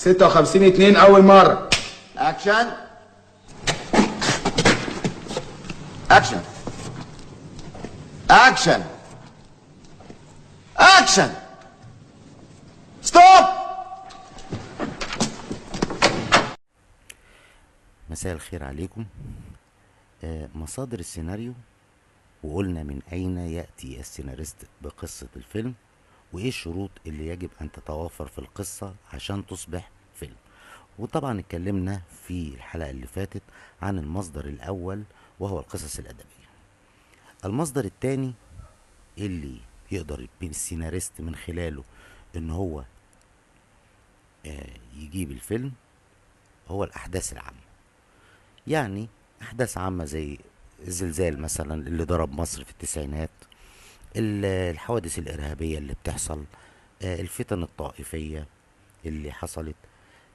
56-2 أول مرة. action action action action stop. مساء الخير عليكم. مصادر السيناريو، وقلنا من أين يأتي السيناريست بقصة الفيلم، وإيه الشروط اللي يجب أن تتوافر في القصة عشان تصبح فيلم. وطبعا اتكلمنا في الحلقة اللي فاتت عن المصدر الأول وهو القصص الأدبية. المصدر الثاني اللي يقدر السيناريست من خلاله إن هو يجيب الفيلم هو الأحداث العامة. يعني أحداث عامة زي الزلزال مثلا اللي ضرب مصر في التسعينات، الحوادث الإرهابية اللي بتحصل، الفتن الطائفية اللي حصلت.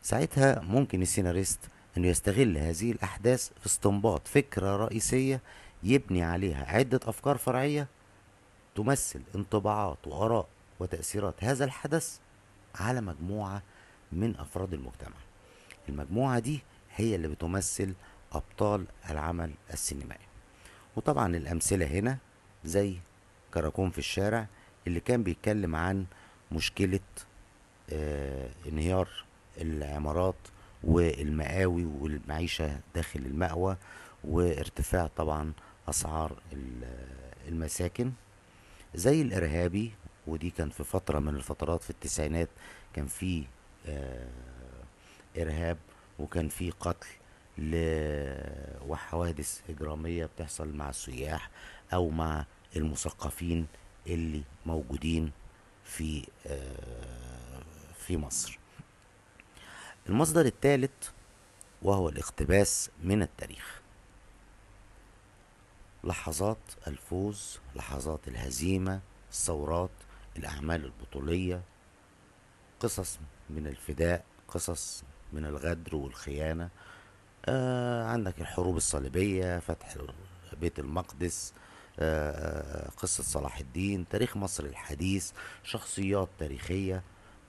ساعتها ممكن السيناريست انه يستغل هذه الأحداث في استنباط فكرة رئيسية يبني عليها عدة أفكار فرعية تمثل انطباعات وآراء وتأثيرات هذا الحدث على مجموعة من أفراد المجتمع. المجموعة دي هي اللي بتمثل أبطال العمل السينمائي. وطبعا الأمثلة هنا زي كراكون في الشارع اللي كان بيتكلم عن مشكلة انهيار العمارات والمآوي والمعيشة داخل المأوى، وارتفاع طبعا أسعار المساكن. زي الإرهابي، ودي كان في فترة من الفترات في التسعينات كان في إرهاب وكان في قتل وحوادث إجرامية بتحصل مع السياح أو مع المثقفين اللي موجودين في مصر. المصدر الثالث وهو الاقتباس من التاريخ. لحظات الفوز، لحظات الهزيمة، الثورات، الأعمال البطولية، قصص من الفداء، قصص من الغدر والخيانة. عندك الحروب الصليبية، فتح بيت المقدس، قصة صلاح الدين، تاريخ مصر الحديث، شخصيات تاريخية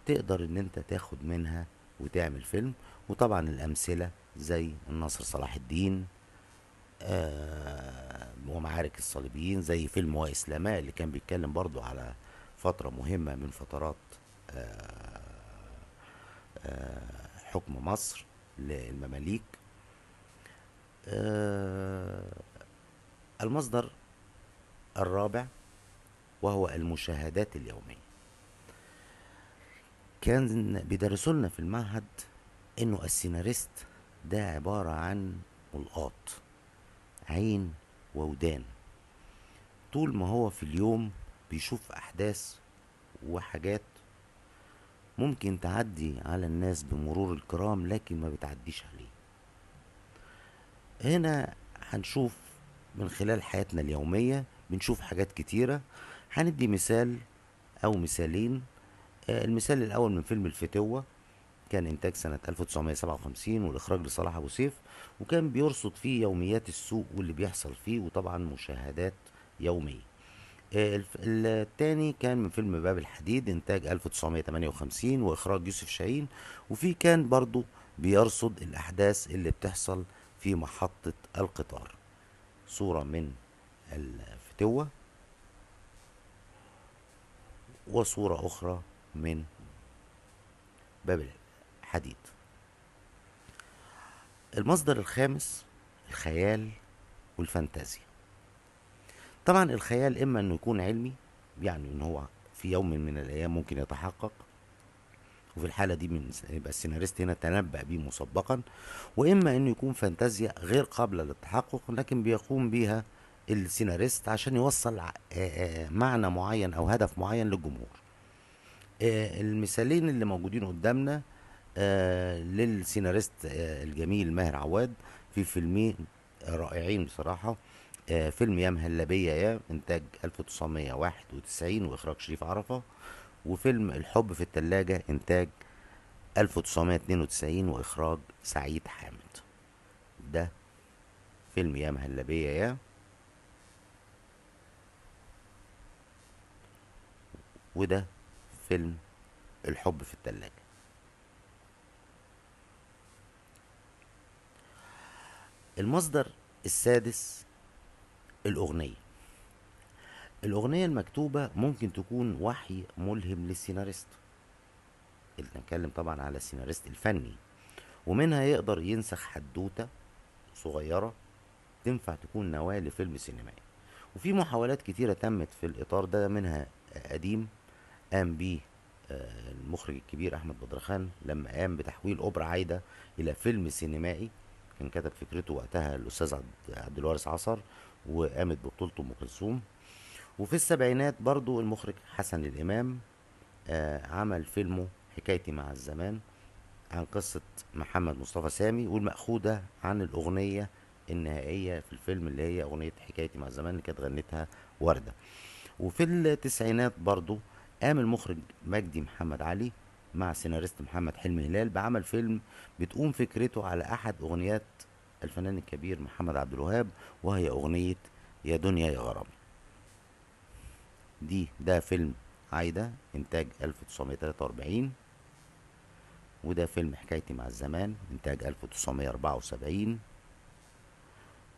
تقدر ان انت تاخد منها وتعمل فيلم. وطبعا الأمثلة زي الناصر صلاح الدين ومعارك الصليبيين، زي فيلم وإسلاماء اللي كان بيتكلم برضو على فترة مهمة من فترات حكم مصر للمماليك. المصدر الرابع وهو المشاهدات اليومية. كان بيدرسوا لنا في المعهد انه السيناريست ده عبارة عن ملقاط عين وودان، طول ما هو في اليوم بيشوف احداث وحاجات ممكن تعدي على الناس بمرور الكرام لكن ما بتعديش عليه. هنا هنشوف من خلال حياتنا اليومية بنشوف حاجات كتيرة. هندي مثال أو مثالين. المثال الأول من فيلم الفتوة، كان إنتاج سنة 1957 والإخراج لصلاح أبو سيف، وكان بيرصد فيه يوميات السوق واللي بيحصل فيه، وطبعا مشاهدات يومية. الثاني كان من فيلم باب الحديد إنتاج 1958 وإخراج يوسف شاهين، وفيه كان برضو بيرصد الأحداث اللي بتحصل في محطة القطار. صورة من الفتوة وصورة أخرى من باب الحديد. المصدر الخامس الخيال والفانتازيا. طبعا الخيال إما أنه يكون علمي، يعني أنه هو في يوم من الأيام ممكن يتحقق، وفي الحالة دي من يبقى السيناريست هنا تنبأ به مسبقا، وإما أنه يكون فانتازيا غير قابلة للتحقق لكن بيقوم بيها السيناريست عشان يوصل معنى معين أو هدف معين للجمهور. المثالين اللي موجودين قدامنا للسيناريست الجميل ماهر عواد في فيلمين رائعين بصراحة. فيلم يا مهلبية يا إنتاج 1991 وإخراج شريف عرفة، وفيلم الحب في التلاجة إنتاج 1992 وإخراج سعيد حامد. ده فيلم يا مهلبية يا، وده فيلم الحب في التلاجة. المصدر السادس الأغنية. الأغنية المكتوبة ممكن تكون وحي ملهم للسيناريست، اللي نتكلم طبعا على السيناريست الفني، ومنها يقدر ينسخ حدوتة صغيرة تنفع تكون نواة لفيلم سينمائي. وفي محاولات كتيرة تمت في الإطار ده، منها قديم قام بيه المخرج الكبير أحمد بدرخان لما قام بتحويل أوبرا عايدة إلى فيلم سينمائي، كان كتب فكرته وقتها الأستاذ عبد الوارث عصر، وقامت ببطولته أم كلثوم. وفي السبعينات برضو المخرج حسن الإمام عمل فيلمه حكايتي مع الزمان عن قصة محمد مصطفى سامي، والمأخوذة عن الأغنية النهائية في الفيلم اللي هي أغنية حكايتي مع الزمان اللي كانت غنتها وردة. وفي التسعينات برضو قام المخرج مجدي محمد علي مع سيناريست محمد حلمي هلال بعمل فيلم بتقوم فكرته على أحد أغنيات الفنان الكبير محمد عبد الوهاب، وهي أغنية يا دنيا يا غرامي. ده فيلم عايدة إنتاج 1943، وده فيلم حكايتي مع الزمان إنتاج 1974،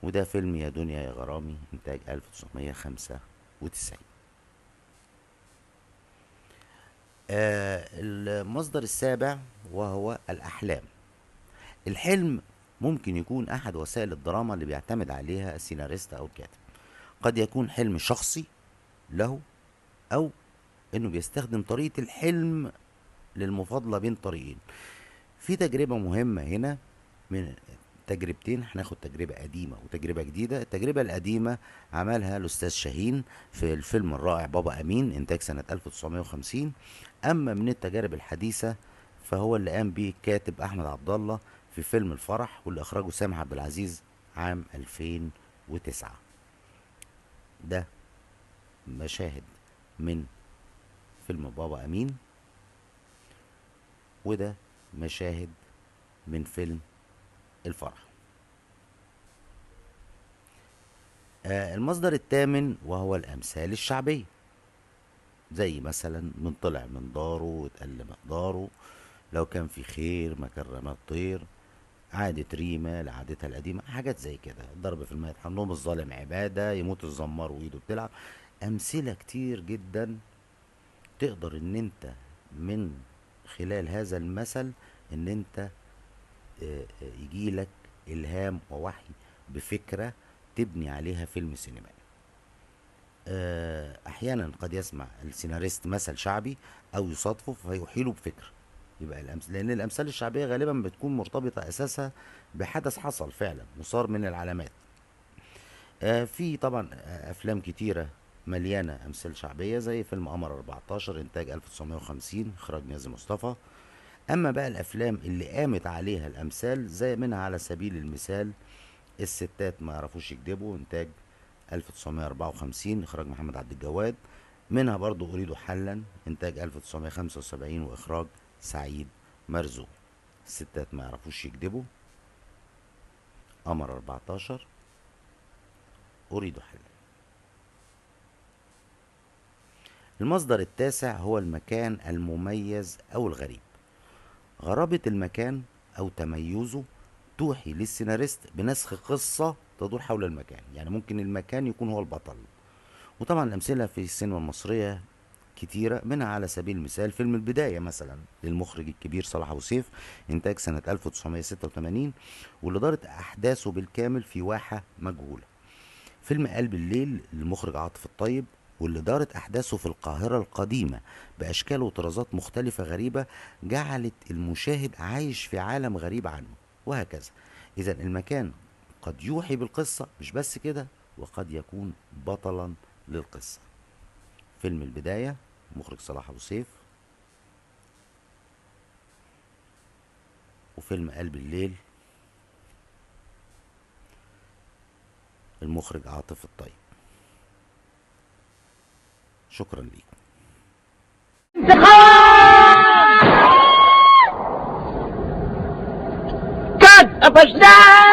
وده فيلم يا دنيا يا غرامي إنتاج 1995. المصدر السابع وهو الأحلام. الحلم ممكن يكون أحد وسائل الدراما اللي بيعتمد عليها السيناريست أو الكاتب. قد يكون حلم شخصي له، أو إنه بيستخدم طريقة الحلم للمفاضلة بين طريقين. في تجربة مهمة هنا من تجربتين، هناخد تجربة قديمة وتجربة جديدة. التجربة القديمة عملها الأستاذ شاهين في الفيلم الرائع بابا أمين إنتاج سنة 1950. أما من التجارب الحديثة فهو اللي قام به الكاتب أحمد عبد الله في فيلم الفرح، واللي أخرجه سامح عبد العزيز عام 2009. ده مشاهد من فيلم بابا أمين، وده مشاهد من فيلم الفرح. المصدر الثامن وهو الأمثال الشعبية، زي مثلا من طلع من داره واتقل مقداره، لو كان في خير ما كان رمى الطير، عادة ريمة لعادتها القديمة، حاجات زي كده، الضرب في الماء يطحن، الظالم عبادة، يموت الزمار وإيده بتلعب. أمثلة كتير جدا تقدر إن أنت من خلال هذا المثل إن أنت يجيلك إلهام ووحي بفكرة تبني عليها فيلم سينمائي. أحيانا قد يسمع السيناريست مثل شعبي أو يصادفه فيحيله بفكرة. يبقى لأن الأمثال الشعبية غالبا بتكون مرتبطة أساسها بحدث حصل فعلا وصار من العلامات. في طبعا أفلام كتيرة مليانة أمثال شعبية، زي فيلم قمر 14 إنتاج 1950 إخراج نيازي مصطفى. أما بقى الأفلام اللي قامت عليها الأمثال، زي منها على سبيل المثال الستات ما يعرفوش يكذبوا إنتاج 1954 إخراج محمد عبد الجواد. منها برضو أريد حلا إنتاج 1975 وإخراج سعيد مرزوق. الستات ما يعرفوش يكذبوا، قمر 14، أريد حلا. المصدر التاسع هو المكان المميز أو الغريب. غرابة المكان أو تميزه توحي للسيناريست بنسخ قصة تدور حول المكان، يعني ممكن المكان يكون هو البطل. وطبعا الأمثلة في السينما المصرية كتيرة، منها على سبيل المثال فيلم البداية مثلا للمخرج الكبير صلاح أبو سيف إنتاج سنة 1986، واللي دارت أحداثه بالكامل في واحة مجهولة. فيلم قلب الليل للمخرج عاطف الطيب، واللي دارت أحداثه في القاهرة القديمة بأشكال وطرازات مختلفة غريبة جعلت المشاهد عايش في عالم غريب عنه، وهكذا. إذا المكان قد يوحي بالقصة، مش بس كده، وقد يكون بطلا للقصة. فيلم البداية مخرج صلاح أبو سيف، وفيلم قلب الليل المخرج عاطف الطيب. شكرا لكم. قد قفشناه.